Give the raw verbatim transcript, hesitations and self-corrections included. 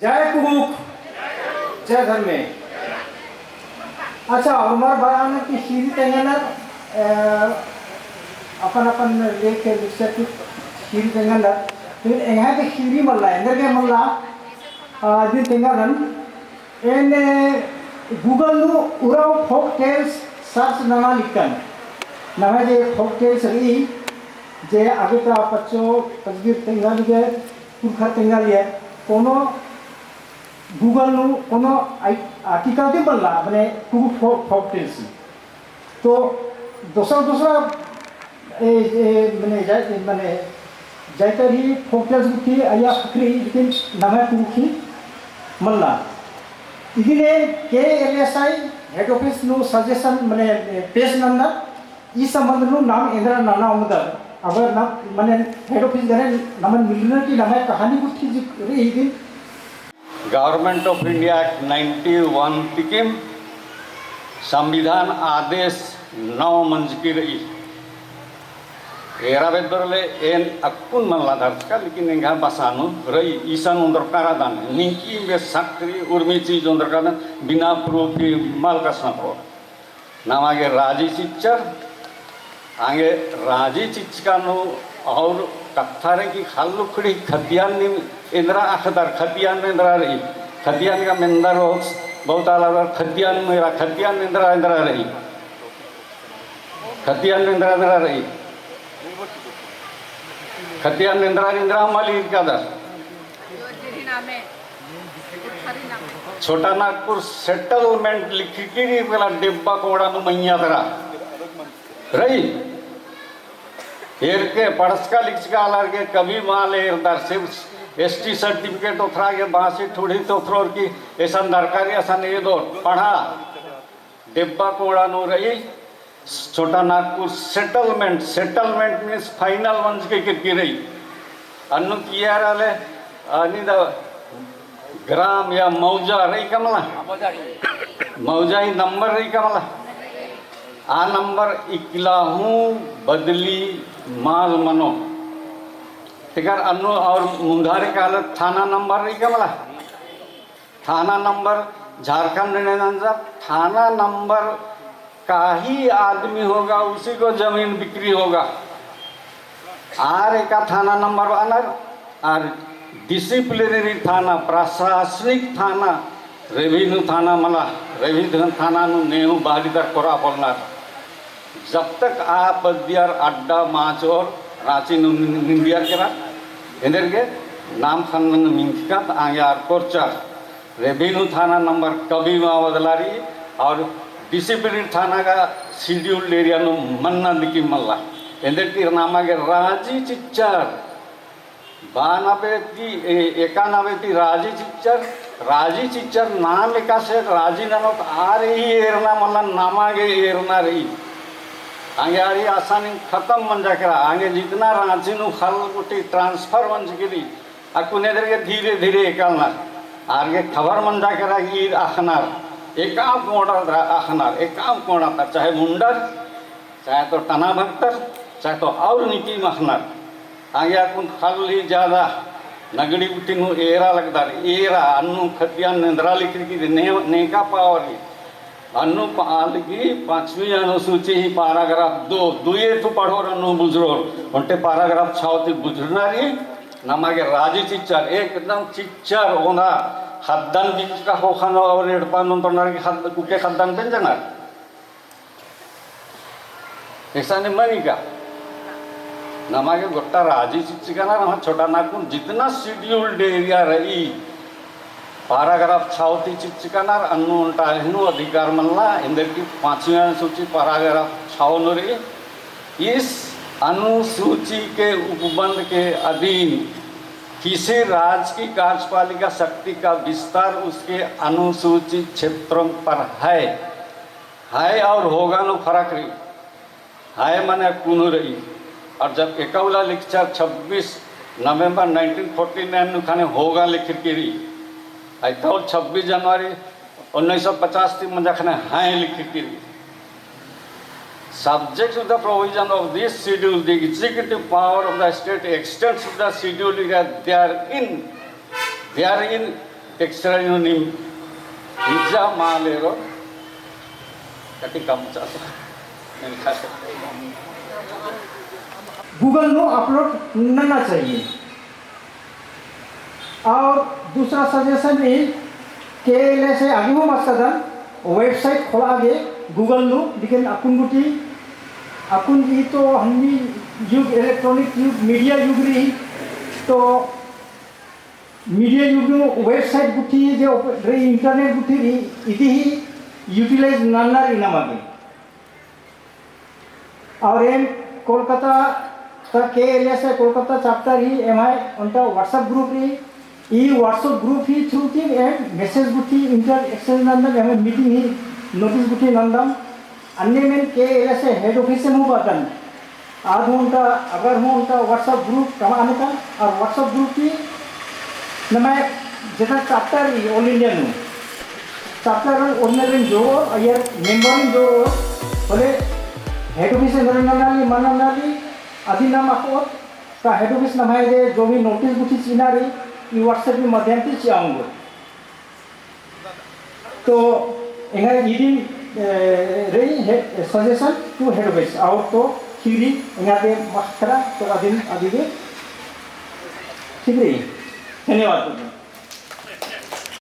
जय कुँड़ुख़, जय धर्मे। अच्छा, उमर बरआ नू कि ख़ीरी तेंगनर, अ, अपन अपन लेख के विषय की ख़ीरी तेंगनर। फिर एंग्है गे ख़ीरी मल्ला, एन्देरगे मल्ला, अ, इदिन तेंगनन। एन Google नू उराँव folk tales search नना लिक्कन। नम्है जे folk tales रई, जे आगे ता पच्चो पचगिर तेंगा लिया, पुरखर तेंगा लिया, कोनो Google नू कोनो आई-, article ती मल्ला, मने कुँड़ुख़ फो-, folk tales। तो दोसरा, दोसरा, ए, ए, मने जाय-, मने जायतर ही folk tales गुट्ठी अइय्या ख़क्खरई, लेकिन नम्है कुँड़ुख़ ही मल्ला। इदिन N K L S I head office नू suggestion, मने, पेश नन्ना, ई संबंध नू नाम एन्दरा नना ओंगदर, अगर ना, मने, head office गने नमन मिलनर की नम्है कहानी गुट्ठी जे रई इदिन। Government of India Act ninety one तिकिम संविधान आदेश नौ मंजकी रई। एरा बेद्दोर ले एन अक्कुन मल्ला धरचका, लेकिन एंग्है बसा नू रई, इसन ओन्दरका रअदन, निंकी बे शक रई, उर्मी चीज ओन्दरका रअदन, बिना proof ही मल कछनखरओर। नमा गे राजी चिच्चर, आंगे राजी चिच्चका नू और कत्था रई कि ख़ल्ल उखड़ी खतियान नीम एन्दरा अख़दर, खतियान एन्दरा रई, खतियान का मेन्दर बहुत, बहुत आलादर, खतियान मेरा, खतियान एन्दरा, एन्दरा रई, खतियान एन्दरा, एन्दरा रई, खतियान एन्दरा, एन्दरा मल ईरकादर। छोटा नागपुर settlement लिखकी रई, पहला डेब्बा कोड़ा नू मइय्याँ तरा रई। एरके पढ़चका लिखचका आलर गे कभी मल एरदर, सिर्फ S T certificate ओथरा गे बासी ठुड़ी तो ओथरोर की एसन दरकारी असन एदोर पढ़ा। डेब्बा कोड़ा नू रई, छोटा Nagpur settlement, settlement means final मंजकी केरकी रई। अन्नु किया रअले, अनि द ग्राम या मौजा रई का मला? मौजा ही नंबर रई का मला? आ नंबर इकला हूँ बदली मल मनो। तेकर अन्नु और मुंधारे काले थाना नंबर रई का मला? थाना नंबर झारखंड ने नंजर, थाना नंबर का ही आदमी होगा, उसी को जमीन बिक्री होगा। आर एका थाना नंबर बअनर, आर disciplinary थाना, प्रशासनिक थाना, revenue थाना मला, revenue थाना नू नेहू बारी दर कोरा पोल्लनर। जब तक आ पद्दियर अड्डा माचोर राँची नू निंदियर केरा, एन्देरगे नाम ख़न्न मिंखकत आंगे आर कोरचर। Revenue थाना नंबर कभी मल बदलारी और disciplinary थाना का scheduled area नू मन्ना दिकी मल्ला। एन्देर की नमा गे राजी चिच्चर। बानबे ती, ए-, एकानबे ती राजी चिच्चर, राजी चिच्चर नाम एकासे राजी ननोत आर ही एरना मल्ला नमा गे एरना रई। आंगे आर ही आसानी खतम मंजा केरा, आंगे जितना राँची नू ख़ल्ल गुट्ठी transfer मंजकी रई, अक्कुन एन्देरगे धीरे धीरे एकलनर, आर गे खबर मंजा केरा ईर अख़नर, एकाम कोड़ा तरा अख़नर, एकाम कोड़ा तरा, चाहे मुंडर, चाहे तो टना भक्तर, चाहे तो और नीति मखनर। आंगे अक्कुन ख़ल्ल ही ज्यादा नगड़ी गुट्ठी नू एरा लगदर, एरा अन्नु खतियान एन्दरा लिखरकी ने-, नेका power ही। अन्नु पालगी पाँचवीं अनुसूची ही paragraph दो, दुए ठू पढ़ोर अन्नु बुझरोर, ओन्टे paragraph छव ती बुझरना रई, नमा गे राजी चिच्चर, एकदम चिच्चर ओना, ख़द्दन बिचका ख़ोख़ा नू और एड़पा नू तोड़ना रई, ख़द्द-, कुके ख़द्दन बेंजनर। एकसाने मनी का? नमा गे गोट्टा राजी चिच्चकानर, नमा छोटा नागपुर जितना scheduled area रई, paragraph छव ती चिच्चकानर, अन्नु ओन्टा एहनु अधिकार मल्ला, एन्देर की पाँचवीं अनुसूची paragraph छव नू रई, इस अनुसूची के उपबंध के अधीन किसी राज्य की कार्यपालिका शक्ति का विस्तार उसके अनुसूचित क्षेत्रों पर है। है और होगा नू फरक रई। है मने कुनु रई। और जब एका उल्ला लिखचर छब्बीस नवंबर nineteen forty nine नू ख़ने होगा लिखरकी रई। अइता उल्ला छब्बीस जनवरी उन्नीस सौ पचास ती मंजा ख़ने है लिखरकी रई। Subject to the provision of this schedule, the executive power of the state extends to the schedule area therein, therein texture नीम हिज्जा मालेरो कति कम चाला। Google नू upload नना चाहिए। और दूसरा suggestion रई, KLSA आगे हूँ मकसदन website खोला गे Google नू, लेकिन अक्कुन गुटी, अक्कुन ई तो हन्नी युग, electronic युग, media युग रई, तो media युग नू website गुट्ठी जे ओप-, रई, internet गुट्ठी रई, इदी ही utilize नन्ना रई नमा गे। और एम कोलकाता ता KLSA कोलकाता chapter ही एम्है ओन्टा WhatsApp group रई, ई WhatsApp group ही through ती एम message गुट्ठी inter exchange नन्दम, एम्है meeting ही notice गुट्ठी नन्दम, अन्ने मेन KLSA head office एम हूँ बअदन। आद हूँ ओन्टा, अगर हूँ ओन्टा WhatsApp group कमआ नेकन, और WhatsApp group ती नम्है जेतना chapter रई all India नू, chapter रई ओर्नर रई जोड़ो, अयर member रई जोड़ो, होले head office एन्दरा ननाली, मल ननाली, अदिन नाम अख़ोत, ता head office नम्है जे जो भी notice गुट्ठी चिअना रई, ई WhatsApp ही माध्यम ती चिआ ओंगोत। तो एंगा इदिन, ए, रई हे, suggestion to head office, और तो ठीक रई, एंगा दे मखरा, तो अदिन, अदिगे ठीक रई। धन्यवाद।